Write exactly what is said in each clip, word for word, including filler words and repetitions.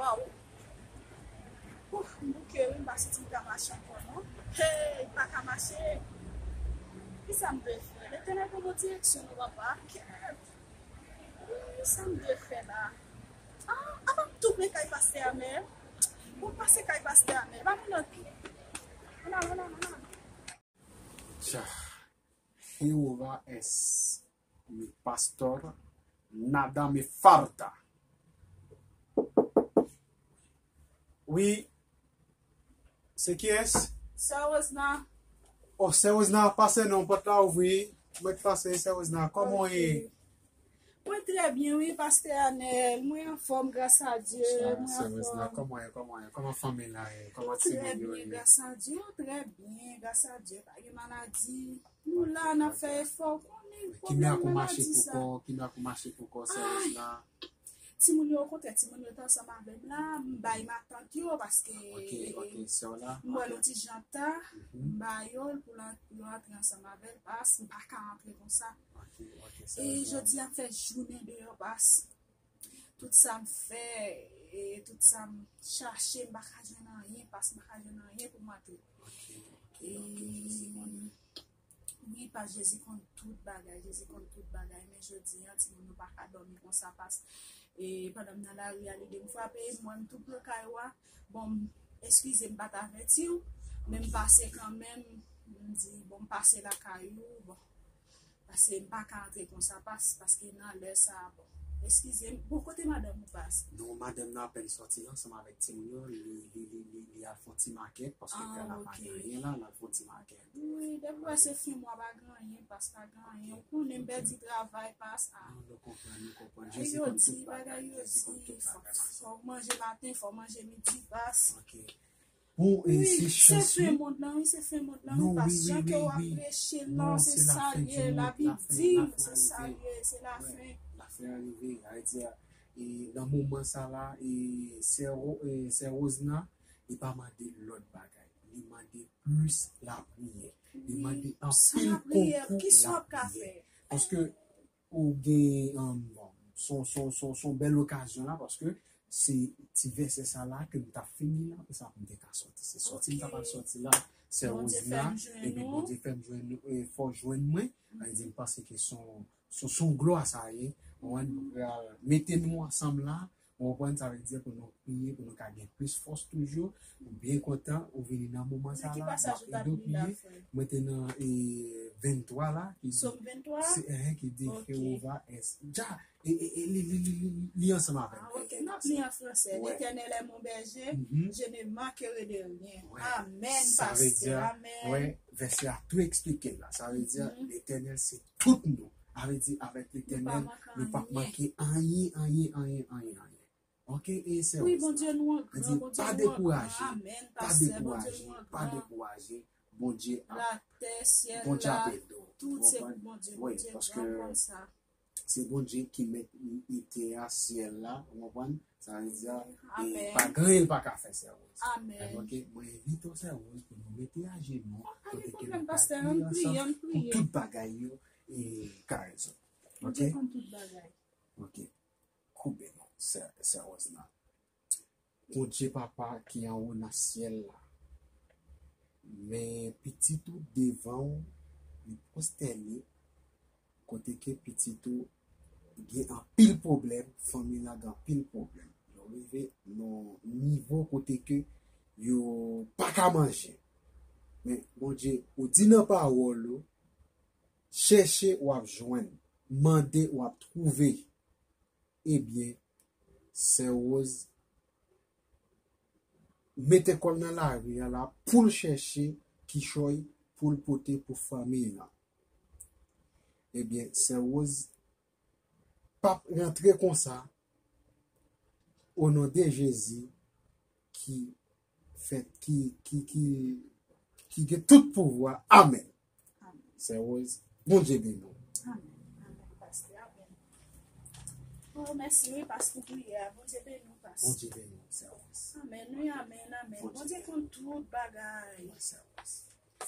Waw. Ouf, m bouke wi, m pa santi m ka mache ankò non. Hey, m pa ka mache. Kisa m dwe fè? Letènèl, ban mwen direksyon non, papa. Kèt. Sa m dwe fè la? Ah, apa m tounen kay pastè Amèl? Bon, pase kay pastè Amèl. Ba moun nan pi. Ann al, ann al, ann al. Ya. Jehová es mi pastor, nada me falta. Wi. Se kiyès? Sè Rosna. Oh, sè Rosna, pase non, pòt la ouvri. Mwen k pase, sè Rosna. Kòman w ye? Mwen trè byen, wi, pastè Anèl. Mwen anfòm, gras a Dye. Ah, mwen sè Rosna, anfòm. Kòman w ye? Kòman w ye? Kòman fanmi la ye? Kòman timoun yo ye? Trè byen, gras a Dye. Trè byen, gras a Dye. Pa gen maladi. Nou la, n ap fè efò. Ou konnen pwoblèm maladi sa. Ki mirak ou mache pou kò, ki mirak ou mache pou kò, sè Rosna. Timoun yo, okontrè, timoun yo te ansanm avè m la, m bay matant yo, paske m wè l yon ti jan ta, m ba yo l pou l an- pou yo antre ansanm avè l, pas m pa ka antre konsa. E jodi a m fè jounen deyò, pas tout sa m fè, e tout sa m chache, m pa ka jwenn anyen, pas m pa ka jwenn anyen pou m antre. E Wi, pas Jezi konn tout bagay, Jezi konn tout bagay, men jodi a, timoun yo pa ka dòmi konsa, pas, e, pandan m nan lari a, lide m frape, m wè m tou pre kay ou a, bon, eskize m pa t avèti w, men m pase kanmenm, m di, bon, m pase lakay ou, bon, paske m pa ka antre konsa, pas, paske nan lè sa a, bon, eskize m, bon, kote madanm ou, pas? Non, madanm nan apèn sòti ansanm avèk timoun yo, li, li, li, li, li al fè yon ti makèt, paske kay la pa gen anyen la, l al fè yon ti makèt. Wi, depi w wè se fen mwa pa gen anyen, pas pa gen anyen. Ou konnen m pèdi travay, pas a. Non, nou konprann, nou konprann. Jezi konn tout bagay, Jezi konn tout bagay, madanm. Fò w manje maten, fò w manje midi, pas. Ok. Bon, e se chans, wi. Wi, se fen mond lan, wi, se fen mond lan, wi, pas. Jan ke w ap preche l lan, se sa l ye, Labib di m, se sa l ye, se lafen. Lafen an rive, sa vle di, e nan moman sa la, e sè Ro- e sè Rosna, li pa mande lòt bagay. Li mande plis lapriyè. Li mande anpil konkou lapriyè. Paske ou gen, um, bon, son, son, son, son bèl okazyon la, paske se ti vèsè sa la ke m t ap fini la, pou sa pou m te ka sòti. Se sòti m ta pral sòti la, sè Rosna, epi Bondye fè m jwenn ou, e fò w jwenn mwen, sa vle di m panse ke son, son, son glwa sa ye, ou konprann, nou pral mete nou ansanm la, ou konprann, sa vle di pou nou priye, pou nou ka gen plis fòs toujou, nou byen kontan, ou vini nan moman sa la, n ap ede w priye, mwen te nan, e, venntwa la, ki di, Sòm venntwa? Se, eh, ki di, Jehová es, ja, e, e, e, li, li, li, li, li ansanm avè m. Ah, ok, n ap li an fransè. L'Éternel est mon berger, je ne manquerai de rien. Amèn, pastè, amèn. Vèsè a tou eksplike l la. Sa vle di, Letènèl se tout nou. Sa vle di, avèk Letènèl, nou p ap manke anyen, anyen, anyen, anyen, anyen. Ok, e sè Rosna. Wi, Bondye nou an gran, Bondye nou an gran. Amèn, pastè, Bondye nou an gran. Pa dekouraje, pa dekouraje. Bondye ap, Bondye ap ede w. Latè, syèl la, tout se pou Bondye. Wi, paske se Bondye ki mèt tè a, syèl la, ou konprann? Sa vle di, e, pa gen anyen l pa ka fè, sè Rose. Amèn. Ok, mwen envite w, sè Rose, pou nou mete ajenou, kote ke nou ka priye ansanm pou tout bagay yo, e, ka rezoud. Ok? Bondye konn tout bagay. Ok. Koube nou, sè, sè Rose la. Bondye Papa ki anwo nan syèl la, men pitit ou devan w, li pwostène, kote ke pitit ou gen anpil pwoblèm, fanmi la gen anpil pwoblèm. Nou rive nan nivo kote ke yo pa ka manje. Men, Bondye, ou di nan pawòl ou, chèche, w ap jwenn, mande, w ap twouve. Ebyen, sè Rose mete kò l nan lari a la pou l chèche kichòy pou l pote pou fanmi l lan. Ebyen, sè Rose p ap rantre konsa, o non de Jezi, ki fèt, ki, ki, ki, ki gen tout pouvwa. Amèn. Amèn. Sè Rose, Bondye beni w. Amèn. Amèn, pastè. Amèn. Oh, mèsi, wi, pas, pou priyè a. Bondye beni w, pas. Bondye beni w, sè Rose. Amèn, wi, amèn, amèn. Bondye konn tout bagay. Wi, sè Rose.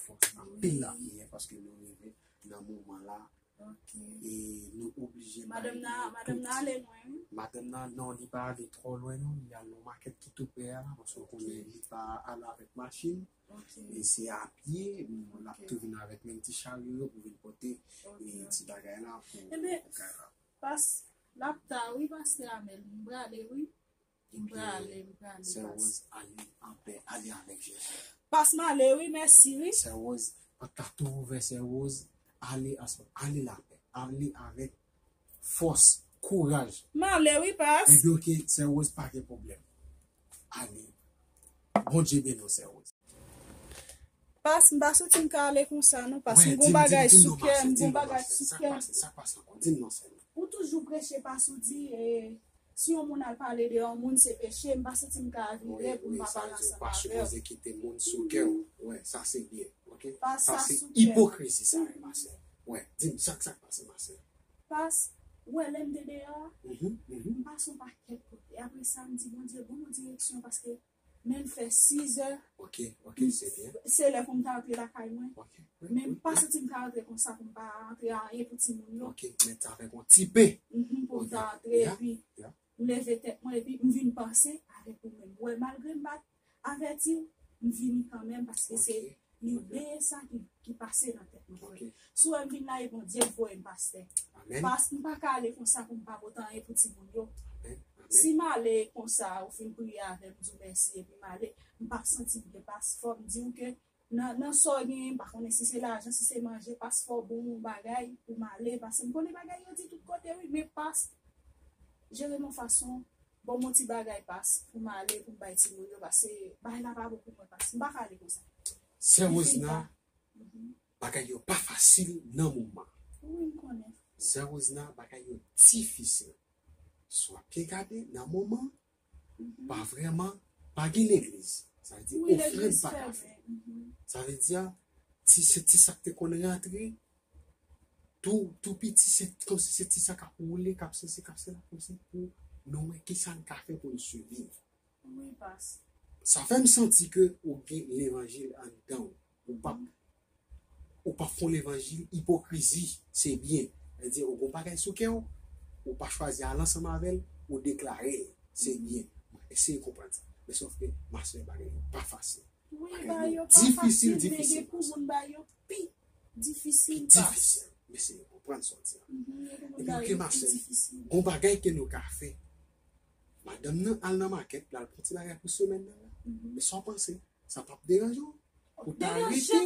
Fòs anpil lapriyè, paske nou rive nan moman la. Ok. E nou oblije bay yo tout. Madanm nan, madanm nan ale lwen, wi. Madanm nan, non, li pa ale twò lwen, non. Li al nan makèt ki tou prè a, paske w konnen li pa ale avèk machin. E se a pye, bon, l ap tou vin avèk menm ti charyo yo pou vin pote e ti bagay la pou pou kay la. Pas, l ap ta wi, pastè Amèl. M prale wi. M prale, m prale, Sè Rose, ale anpè, ale avèk Jezi. Pas m ale wi, mèsi wi. Sè Rose, pòt la tou ouvè, Sè Rose, ale ansanm, ale lapè, ale avèk fòs, kouraj. M ale wi, pas. Epi oke, Sè Rose, pa gen pwoblèm. Ale. Bondye beni w, Sè Rose. Pas, m pa santi m ka ale konsa non, pas m gon bagay sou kè, m gon bagay sou kè. Sa k pase, sa k pase ankò? Di m non, sè m. Ou toujou preche, pas, ou di, eh, si yon moun al pale de yon moun, se peche, m pa santi m ka vire pou m pa pale ansanm avè w. Ou pa sipoze kite moun sou kè w. Wè, sa se byen, oke? Sa se ipokrizi, sa, wi, ma sè. Wè, di m sa, sa k pase, ma sè. Pas, ou wè lè m te deyò a, m pase yon pakèt kote. Apre sa, m di, Bondye, ban m yon direksyon, paske men l fè sizè. Ok, ok, se byen. Se lè pou m ta rantre lakay mwen. Ok, wi, men m pa santi m ka rantre konsa pou m pa rantre a anyen pou timoun yo. Ok, men t avèk yon ti pen. Mhm, pou m ta rantre, epi m leve tèt mwen, epi m vin panse avèk ou menm. Ou wè, malgre m pa t avèti w, m vini kanmenm, paske se lide sa ki, ki pase nan tèt mwen, frè. Si w wè m vin la, e Bondye k voye m, pastè. Pas, m pa ka ale konsa pou m pa pote anyen pou timoun yo. Si m ale konsa, ou fin priye avè m, m di w mèsi, epi m ale, m p ap santi m byen, pas, fò m di w ke nan, nan sa w genyen, m pa konnen si se lajan, si se manje, pas, fò w ban m yon bagay pou m ale, paske m konnen bagay yo di tout kote, wi, men pas, jere m yon fason, ban m yon ti bagay, pas, pou m ale, pou m bay timoun yo, paske bagay la pa bon pou mwen, pas, m pa ka ale konsa. Sè Rosna, bagay yo pa fasil nan moman. Wi, m konnen. Sè Rosna, bagay yo difisil. Si w ap byen gade, nan moman, pa vrèman, pa gen legliz. Sa vle di, ofrann pa ka fèt. Sa vle di, ti, se ti sa k te konn rantre, tou, tou piti, se kòmsi se ti sa k ap woule, k ap sesi, k ap sela, kòmsi pou nou wè kisa n ka fè pou n siviv. Wi, pas. Sa fè m santi ke ou gen levanjil anndan w. Ou p ap, ou p ap fè yon levanjil ipokrizi, se byen. Sa vle di, ou gon bagay sou kè w, ou pa chwazi al ansanm avè l, ou deklare l, se byen. Eseye konprann sa. Men sòf ke, ma sè, bagay yo pa fasil. Wi, bagay yo pa fasil, men gen pou moun bagay yo pi difisil, pas. Difisil. Men se konprann sa w di a. Epi, oke, ma sè, gon bagay ke nou ka fè. Madanm nan al nan makèt, l al pran ti bagay pou semèn nan la. Men sa w panse? Sa p ap deranje w? Pou ta rete,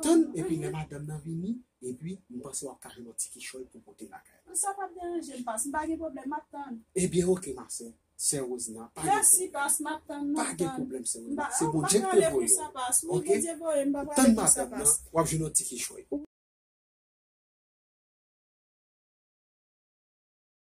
tann, epi lè madanm nan vini, epi m panse w ap ka jwenn yon ti kichòy pou pote lakay la. Sa p ap deranje m, pas. M pa gen pwoblèm, m ap tann. Ebyen, oke, ma sè. Sè Rosna, pa gen pwoblèm. Mèsi, pas, m ap tann, m ap tann. Pa gen pwoblèm, sè Rosna. Se Bondye ki te voye w. Oke? Tann madanm nan, w ap jwenn yon ti kichòy.